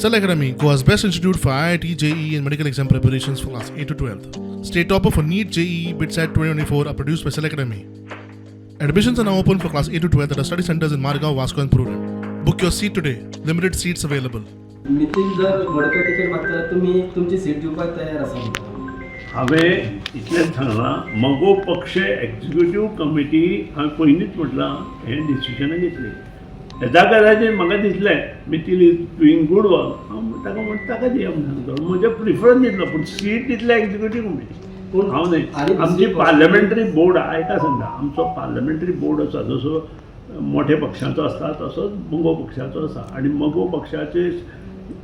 Cell Academy, Goa's best institute for IIT, JEE, and medical exam preparations for class 8 to 12. State topper for NEET, JEE, BITSAT 2024 are produced by Cell Academy. Admissions are now open for class 8 to 12 at our study centers in Margao, Vasco, and Prudent. Book your seat today. Limited seats available. Nitin जर मडकय ticket मागता जाल्यार तुमी तुमची seat दिवपाक तयार आसा म्हणटा. हांवें इतलेंच सांगलां, मगो पक्ष एक्झिक्युटीव कमिटी हांवें पयलींच म्हटलां, हें डिसिजनां घेतली. हेजा कदाचित म्हाका दिसलें Mithil is doing good work, हांव ताका म्हण ताका दिया म्हूण सांगता, म्हजें प्रिफरन्स दितलो, पूण सीट दितले एक्झिक्युटीव कमिटी, पूण हांव न्हय. आनी आमची दुसरी पार्लमेंटरी बोर्ड, आयका सांगता, आमचो पार्लमेंटरी बोर्ड आसा, जसो मोठ्या पक्षांचो आसता तसोच मगो पक्षाचो आसा आनी मगो पक्षाचे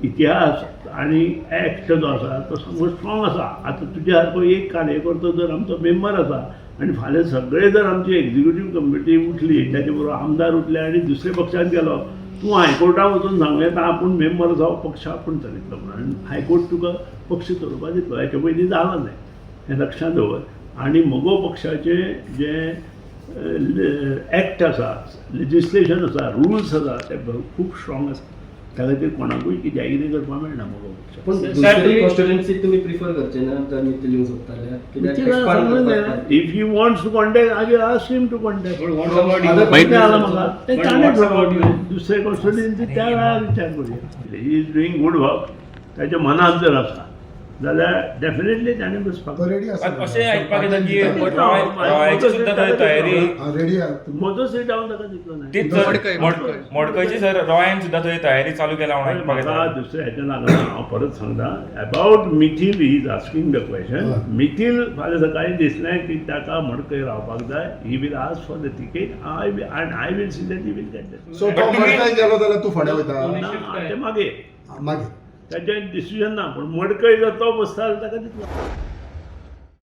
इतिहास आनी एक्ट जो आसा तो सामको स्ट्रॉंग आसा. आतां तुज्या सारको एक कार्यकर्तो जर आमचो मेंबर आसा आनी फाल्यां सगळे जर आमची एक्झिक्युटीव कमिटी उठली, ताचे बरोबर आमदार उठले आनी दुसऱ्या पक्षांत गेलो, तूं हायकोर्टात वचून सांगलें तर आपूण मेंबर आसा, हो पक्ष आपूण चलयतलो म्हणून, आनी हायकोर्ट तुका पक्ष चलोवपाक दितलो. हेचे पयलीं जालां न्हय, हें लक्षांत दवर. आनी मगो पक्षाचें जें एक्ट आसा, लेजिस्लेशन आसा, रुल्स आसा, ते खूब स्ट्रॉंग आसा. त्या खातीर कोणाकूय कित्याक कितें करपाक मेळना मगो पक्षाक. पूण साहेब, दुसरी तुम्ही- कॉन्स्टिट्युएन्सी तुमी प्रिफर करचे ना जर नितीन येवंक सोदता जाल्यार? कित्याक expand करपाक- If he wants to contact, I will ask him to contact. But what about you? Other- माहिती आला म्हाका ते But ताणें what's about you? दुसरे कॉन्स्टिट्युएन्सी त्या वेळार विचार करुया. He is doing good work, ताच्या मनांत जर आसा जाल्यार डेफिनेटली ताणें बसपाक तो रेडी आसा. अशें आयकपाक येता की रॉयाची सुद्दां थंय तयारी हा, रेडी आहा तुम्ही. म्हजो सीट हांव ताका दितलो ना. तीच सर, मडकयची सर, रॉयान सुद्दां थंय तयारी चालू केला म्हणून आयकपाक म्हाका येता. दुसऱ्या हेचें लागना. हांव परत सांगता, about Mithil is asking the question. हय. मिथील फाल्यां सकाळीं दिसलें की ताका मडकय रावपाक जाय, he will ask for the ticket, I and I will see that he will get that. So तो मडकय गेलो जाल्यार तूं फोंड्या वयता? ना, ते मागीर. मागीर. ताचें डिसिजन ना, पूण मडकय जर तो बसता जाल्यार ताका दितलो.